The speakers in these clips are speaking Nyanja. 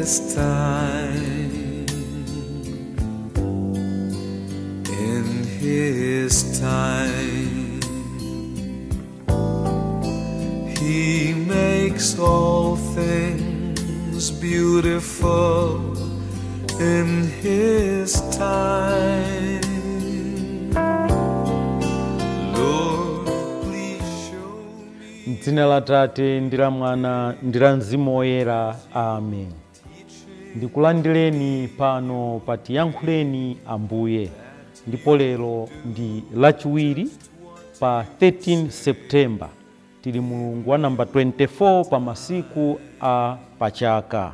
His time, in His time, He makes all things beautiful in His time. Lord, please show me. M'dzina la Tate ndi la Mwana ndi la Mzimu Woyera, amen. Ndikulandireni pano pa Tiyankhuleni Ambuye. Ndipo lero ndi Lachiwiri pa 13 September, tili mulungu wa namba 24 pa masiku a pachaka.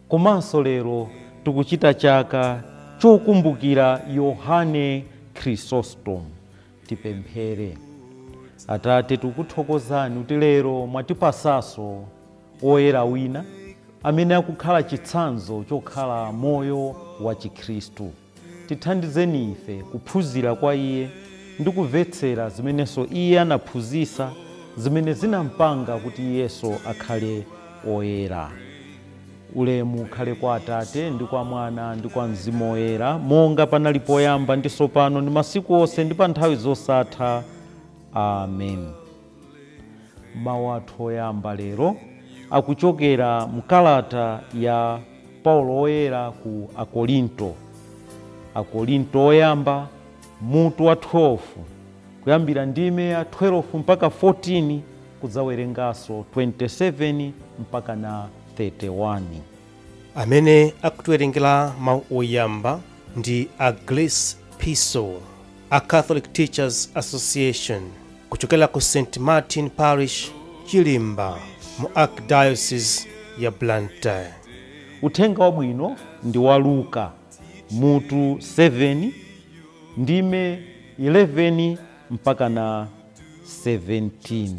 Komanso lero tikuchita chaka chokumbukira Yohane Chrysostom. Tipemphere. Atate, tikuthokozani kuti lero mwatipasanso oyera wina amene akukhala chitsanzo chokhala moyo wa Chikhristu. Tithandizeni ife kuphunzira kwa iye ndi kumvetsera zimenenso iye anaphunzitsa, zimene zinampanga kuti iyenso akhale oyera. Ulemu ukhale kwa Atate ndi kwa Mwana ndi kwa Mzimu Woyera, monga panali poyamba, ndi tsopano, ndi masiku onse, ndi pa nthawi zosatha, amen. Mawu athu oyamba lero akuchokera mkalata ya Paulo Woyera ku Akorinto, Akorinto oyamba mutu wa 12, kuyambira ndime ya 12 mpaka 14, kudzawerenganso 27 mpaka na 31. Amene akutiwerengera mawu oyamba ndi a Grace Piso, a Catholic Teachers Association, kuchokera ku St Martin Parish, Chilimba, mu Archdiocese ya Blantyre. Uthenga Wabwino ndi wa Luka mutu 7, ndime 11 mpaka na 17.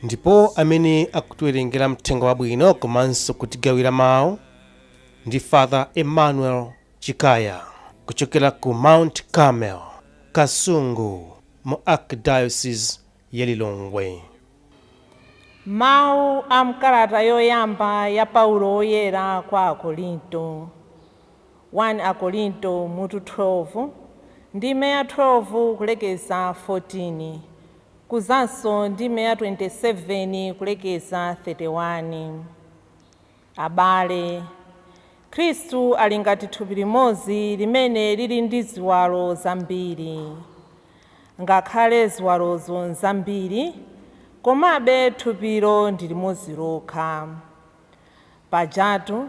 Ndipo amene akutiwerengera mthenga wabwino komanso kutigawira mawu ndi Father Emmanuel Chikaya, kuchokera ku Mount Carmel, Kasungu, mu Archdiocese ya Lilongwe. Mawu a mkalata yoyamba ya Paulo Woyera kwa Akorinto, 1 Akorinto mutu 12, ndime ya 12 kulekeza 14, kuzanso ndime ya 27 kulekeza 31. Abale, Khristu ali ngati thupi limodzi limene lili ndi ziwalo zambiri. Ngakhale ziwalozo nzambiri, komabe thupilo ndi limodzi lokha. Pajatu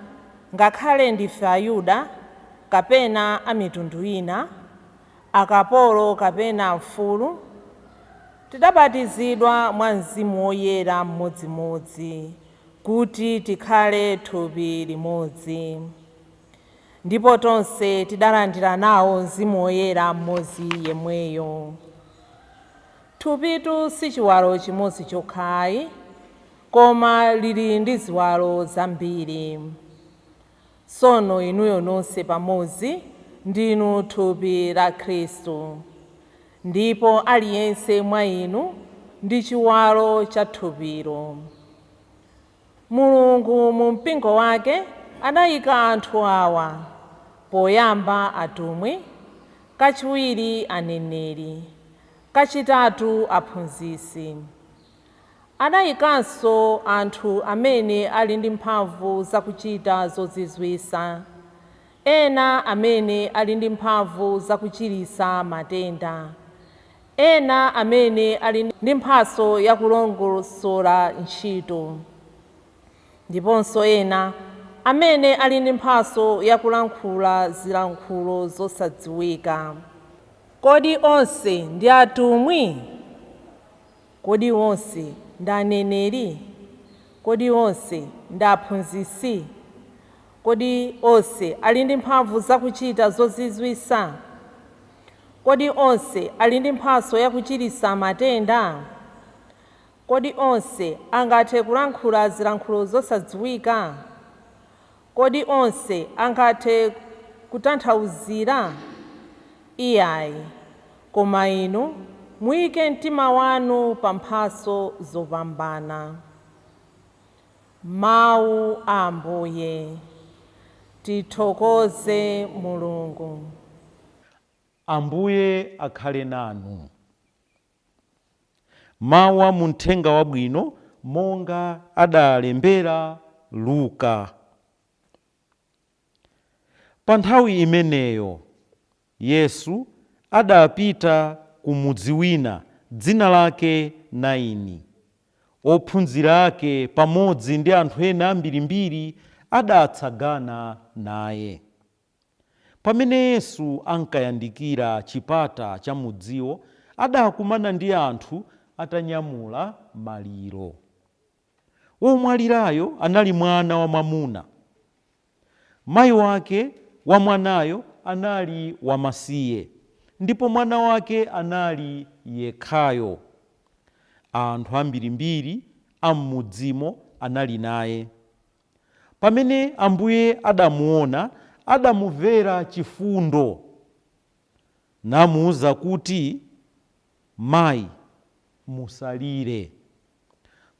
ngakhale ndife Ayuda kapena a mitundu ina, akapolo kapena mfulu, tidabatizidwa mwa Mzimu Woyera mmodzimodzi kuti tikhale thupi limodzi, ndipo tonse tidalandira nawo Mzimu Woyera mmodzi yemweyo. Thupitu si chiwalo chimodzi chokhayi, koma lili ndi ziwalo zambiri. Tsono inuyo nonse pamodzi ndinu thupi la Khristu, ndipo aliyense mwa inu ndi chiwalo cha thupilo. Mulungu mu mpingo wake anayika anthu awa: poyamba atumwi, kachiwiri aneneri, kachitatu aphunzitsi. Anayikanso anthu amene ali ndi mphamvu zakuchita zozizwitsa, ena amene ali ndi mphamvu zakuchiritsa matenda, ena amene ali ndi mphatso yakulongosola ntchito, ndiponso ena amene ali ndi mphatso yakulankhula zilankhulo zosadziwika. Kodi onse ndi atumwi? Kodi onse ndi aneneri? Kodi onse ndi aphunzitsi? Kodi onse ali ndi mphamvu zakuchita zozizwitsa? Kodi onse ali ndi mphatso yakuchiritsa matenda? Kodi onse angathe kulankhula zilankhulo zosadziwika? Kodi onse angathe kutanthauzira? Iyayi, koma inu muyike mtima wanu pa mphatso zopambana. Mawu a Ambuye. Tithokoze Mulungu. Ambuye akhale nanu. Mawu a muthenga wabwino monga adalembera Luka. Pa nthawi imeneyo Yesu adapita ku mudzi wina dzina lake Naini. Ophunzira ake pamodzi ndi anthu ena ambirimbiri adatsagana naye. Pamene Yesu ankayandikira chipata cha mudziwo, adakumana ndi anthu atanyamula maliro. Womwalirayo anali mwana wamwamuna. Mayi wake wa mwanayo anali wamasiye, ndipo mwana wake anali yekhayo. Anthu ambirimbiri am'mudzimo anali naye. Pamene Ambuye adamuona, adamumvera chifundo, namuwuza kuti, "Mayi, musalire."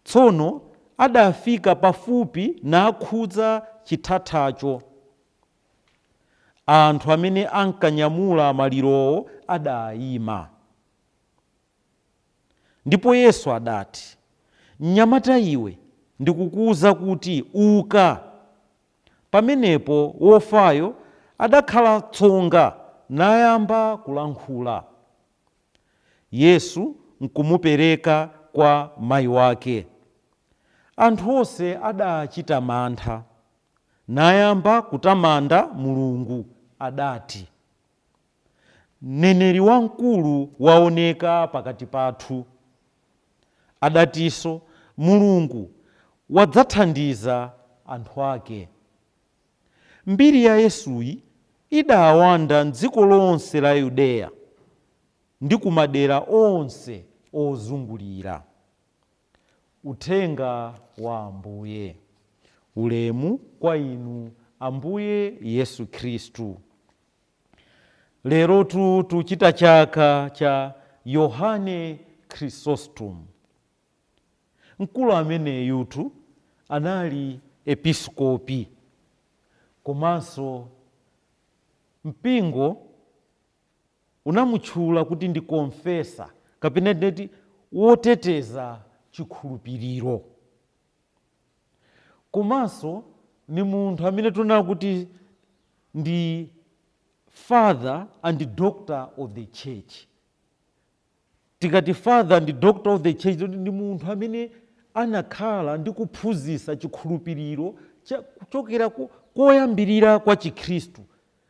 Tsono adafika pafupi nakhudza chithathacho. Anthu amene ankanyamula malirowo adayima. Ndipo Yesu adati, "Mnyamata iwe, ndikukuwuza kuti uka." Pamenepo wofayo adakhala tsonga nayamba kulankhula. Yesu nkumupereka kwa mayi wake. Anthu onse adachita mantha, nayamba kutamanda Mulungu. Adati, "Mneneri wamkulu waoneka pakati pathu." Adatinso, "Mulungu wadzathandiza anthu ake." Mbiri ya Yesuyi idawanda m'dziko lonse la Yudeya ndi kumadera onse ozungulira. Uthenga wa Ambuye. Ulemu kwa inu, Ambuye Yesu Khristu. Lerotu tuchita chaka cha Yohane Chrysostom. Mkulu ameneyutu anali episkopi, komanso mpingo unamutchula kuti ndi confessor, kapena ndeti woteteza chikhulupiriro. Komanso ni munthu amene tunena kuti ndi father and doctor of the church. Tikati father and doctor of the church, ndi munthu amene anakhala ndi kuphunzitsa chikhulupiriro kuchokera koyambirira kwa Chikhristu.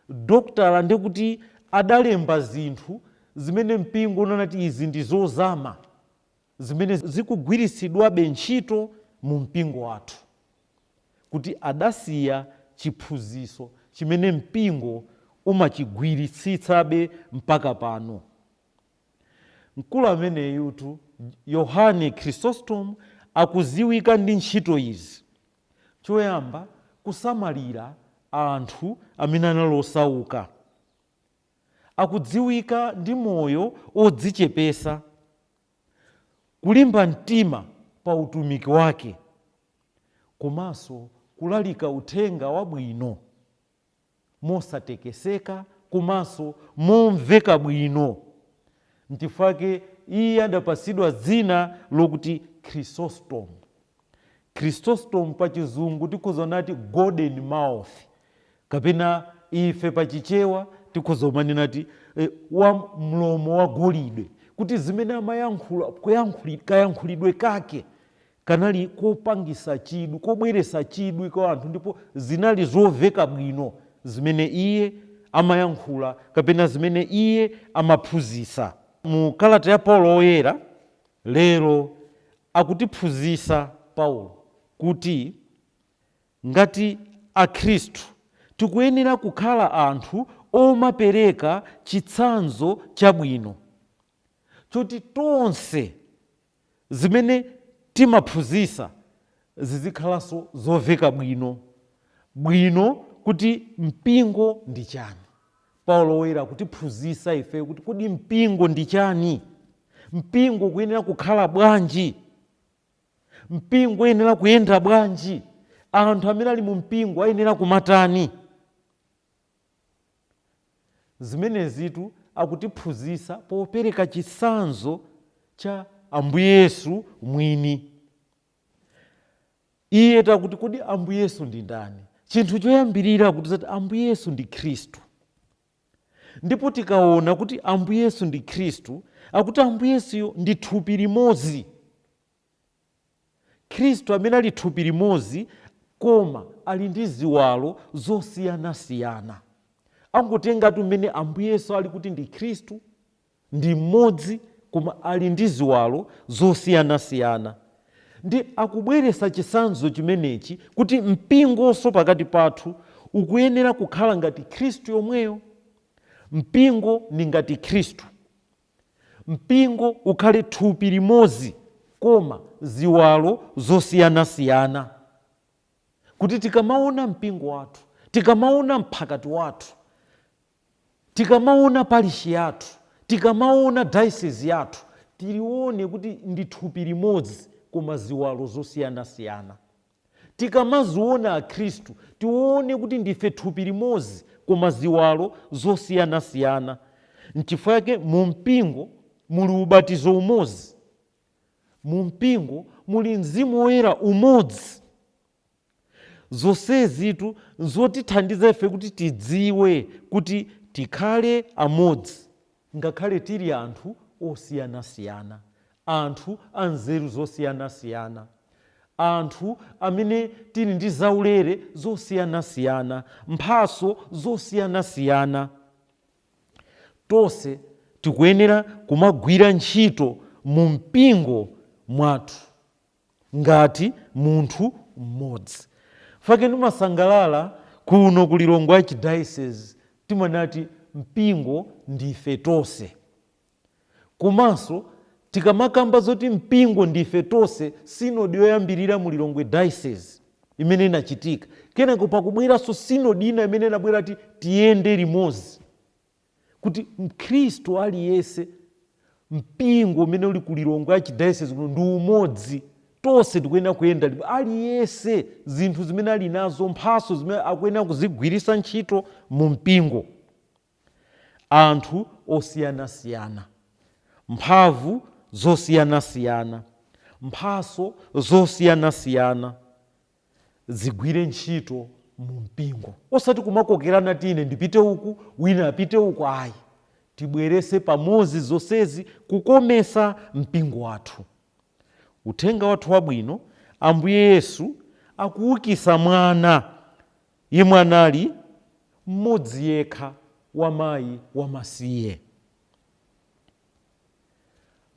Doctor ndikuti adalemba zinthu zimene mpingo unanati izi ndi zozama zimene zikugwiritsidwabe ntchito mu mpingo wathu, kuti adasiya chiphunzitso chimene mpingo umachigwiritsitsabe mpaka pano. Mkulu ameneyutu Yohane Chrysostom akuziwika ndi ntchito izi: choyamba, kusamalira anthu amene anali osauka. Akudziwika ndi moyo odzichepesa, kulimba mtima pa utumiki wake, komanso kulalika uthenga wabwino mosatekeseka komanso momveka bwino. Nchifukwa iye adapasidwa dzina lokuti Chrysostom. Chrysostom pa Chizungu tikhoza nati golden mouth, kapena ife pachichewa tikhoza kumanena ti wa mlomo wa golide, kuti zimene amayankhula, kayankhulidwe kake kanali kopangisa chidwi, kobweresa chidwi kwa anthu, ndipo zinali zomveka bwino zimene iye amayankhula kapena zimene iye amaphunzitsa. Mu kalata ya Paulo Woyera lero akutiphunzitsa Paulo kuti ngati Akhristu tikuyenera kukhala anthu omapereka chitsanzo chabwino, choti tonse zimene timaphunzitsa zizikhalanso zomveka bwino bwino, kuti mpingo ndi chani. Paulo Woyera akutiphunzitsa ife kuti kodi mpingo ndi chani, mpingo kuyenera kukhala bwanji, mpingo uyenera kuyenda bwanji, anthu amene ali mu mpingo ayenera kumatani. Zimenezitu akutiphunzitsa popereka chitsanzo cha Ambuye Yesu mwini. Iye takuti, kodi Ambuye Yesu ndi ndani? Chinthu choyambirira kuti zati Ambuye Yesu ndi Khristu. Ndipo tikaona kuti Ambuye Yesu ndi Khristu, akuti Ambuye Yesuyo ndi thupi limodzi. Khristu amene ali thupi limodzi koma ali ndi ziwalo zosiyanasiyana. Angotengatu mmene Ambuye Yesu ali kuti ndi Khristu, ndi mmodzi koma ali ndi ziwalo zosiyanasiyana. Ndi akubweretsa chitsanzo chimenechi kuti mpingonso pakati pathu ukuyenera kukhala ngati Khristu yomweyo. Mpingo ni ngati Khristu. Mpingo ukhale thupi limodzi koma ziwalo zosiyanasiyana, kuti tikamaona mpingo wathu, tikamaona mphakati wathu, tikamaona parishi yathu, tikamaona diocese yathu, tilione kuti ndi thupi limodzi koma ziwalo zosiyanasiyana. Tikamaziona Akhristu, tione kuti ndife thupi limodzi koma ziwalo zosiyanasiyana. Nchifukwa chake mu mpingo muli ubatizo umodzi, mu mpingo muli Mzimu Woyera umodzi. Zonsezitu nzotithandiza ife kuti tidziwe kuti tikhale amodzi ngakhale tili anthu osiyanasiyana, anthu anzeru zosiyanasiyana, anthu amene tili ndi zaulere zosiyanasiyana, mphaso zosiyanasiyana. Tonse tikuyenera kumagwira ntchito mu mpingo mwathu ngati munthu mmodzi. Fake ndimasangalala kuno ku Lilongwe Archdiocese timanati mpingo ndife tonse. Komanso tikamakamba zoti mpingo ndife tonse, sinodi yoyambirira mu Lilongwe Diocese imene inachitika, kenako pakubweranso sinodi ina imene inabwera ti tiyende limodzi, kuti Mkhristu aliyense, mpingo umene uli ku Lilongwe Archdiocese kuno ndi umodzi. Tonse tikuyenera kuyenda limodzi, aliyense zinthu zimene ali nazo, mphaso zimene akuyenera kuzigwiritsa ntchito mu mpingo. Anthu osiyanasiyana, mphamvu zosiyanasiyana, mphaso zosiyanasiyana zigwire ntchito mu mpingo, osati kumakokerana ti ine ndipite uku, wina apite uku, ayi. Tibwerese pamodzi zonsezi kukomesa mpingo wathu. Uthenga wathu wabwino, Ambuye Yesu akuukisa mwana yemwe anali mmodzi yekha wa mayi wamasiye.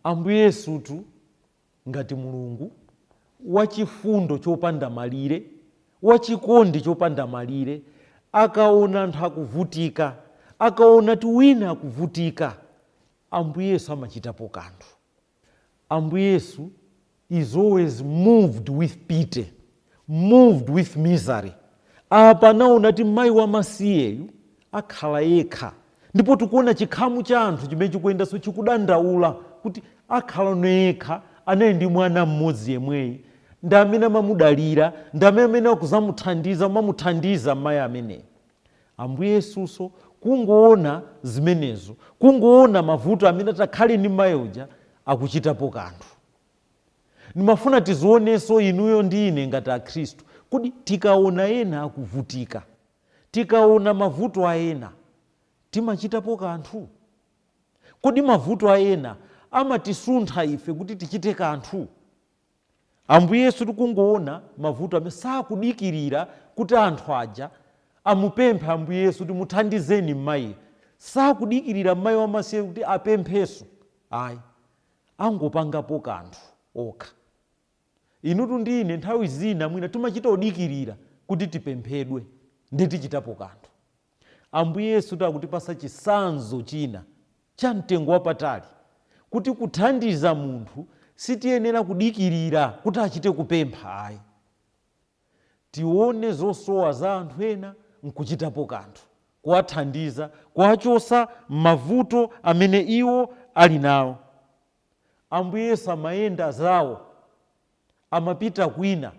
Ambuye Yesutu ngati Mulungu wachifundo chopanda malire, wachikondi chopanda malire, akaona anthu akuvutika, akaona ti wina akuvutika, Ambuye Yesu amachitapo kanthu. Ambuye Yesu is always moved with pity, moved with misery. Apa anaona ti mayi wamasiyeyu akhala yekha, ndipo tikuona chikhamu cha anthu chimene chikuyendanso chikudandaula kuti akhala noyekha, anali ndi mwana mmodzi yemweyi, ndi amene amamudalira, ndi amene akuzamuthandiza, amamuthandiza mayi ameneyo. Ambuye Yesuso kungoona zimenezo, kungoona mavuto amene atakhale ndi mayi uja, akuchitapo kanthu. Ndimafuna tizionenso inuyo ndi ine ngati Akhristu, kuti tikaona ena akuvutika, tikaona mavuto a ena, timachitapo kanthu? Kodi mavuto a ena amatisuntha ife kuti tichite kanthu? Ambuye Yesu tikungoona mavuto amene sakudikirira kuti anthu aja amupemphe Ambuye Yesu kuti muthandizeni mmayi. Sakudikirira mmayi wamasiye kuti apemphenso, ayi, angopangapo kanthu okha. Inutu ndi ine nthawi zina mwina timachita kudikirira kuti tipemphedwe ndi tichitapo kanthu. Ambuye Yesu takutipasa chitsanzo china cha mtengo wapatali, kuti kuthandiza munthu sitiyenera kudikirira kuti achite kupempha, ayi. Tione zosowa za anthu ena nkuchitapo kanthu, kuwathandiza, kuwachosa mavuto amene iwo ali nawo. Ambuye Yesu amayenda zawo, amapita kwina,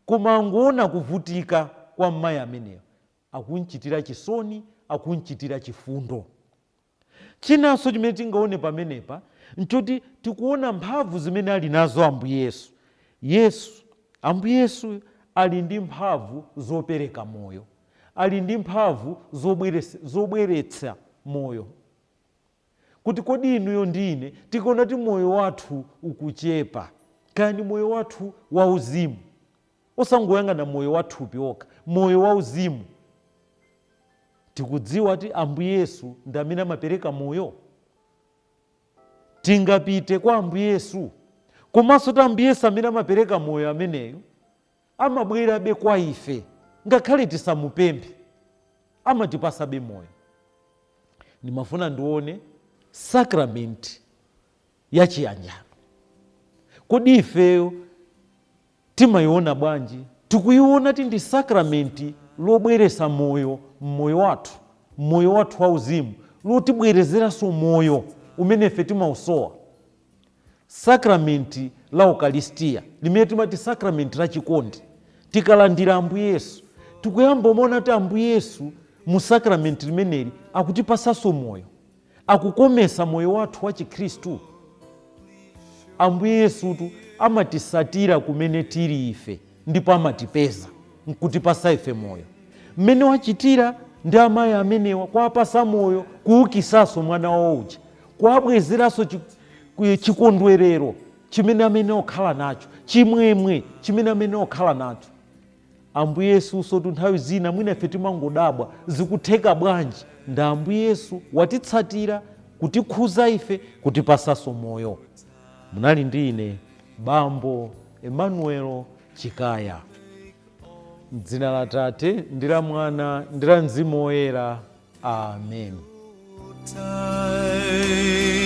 koma angoona kuvutika kwa mmayi ameneyo, akunchitira chisoni, akunchitira chifundo. Chinanso chimene tingaone pamenepa nchoti tikuona mphamvu zimene ali nazo Ambuye Yesu. Yesu, Ambuye Yesu ali ndi mphamvu zopereka moyo, ali ndi mphamvu zobweretsa moyo. Kuti kodi inuyo ndi ine tikaona kuti moyo wathu ukuchepa, kaya ndi moyo wathu wauzimu, osangoyang'ana moyo wathupi okha, moyo wauzimu, tikudziwa kuti Ambuye Yesu ndi amene amapereka moyo? Tingapite kwa Ambuye Yesu. Komanso kuti Ambuye Yesu amene amapereka moyo ameneyo amabwerabe kwa ife ngakhale tisamupemphe, amatipasabe moyo. Ndimafuna ndione sakramenti ya chiyanjano. Kodi ifeyo timayiona bwanji? Tikuyiona ti ndi sakramenti lobweresa moyo mmoyo wathu, moyo wathu wauzimu, lotibwerezeranso moyo umene ife timausowa? Sakramenti la Ukalistiya limene timati sakramenti la chikondi, tikalandira Ambuye Yesu tikuyamba umaona kuti Ambuye Yesu mu sakramenti limeneli akutipasanso moyo, akukomesa moyo wathu wa Chikhristu. Ambuye Yesutu amatisatira kumene tili ife ndipo amatipeza nkutipasa ife moyo, mmene wachitira ndi amayi amenewa, kuwapasa moyo, kuukisanso mwana wawo uja, kuwabwezeranso chikondwerero chimene amene okhala nacho, chimwemwe chimene amene okhala nacho. Ambuye Yesunso tu nthawi zina mwina ife timangodabwa zikutheka bwanji, ndi Ambuye Yesu watitsatira kutikhuza ife, kutipasanso moyo. Munali ndi ine Bambo Emmanuel Chikaya. M'dzina la Tate ndi la Mwana ndi la Mzimu Woyera, amen. Time.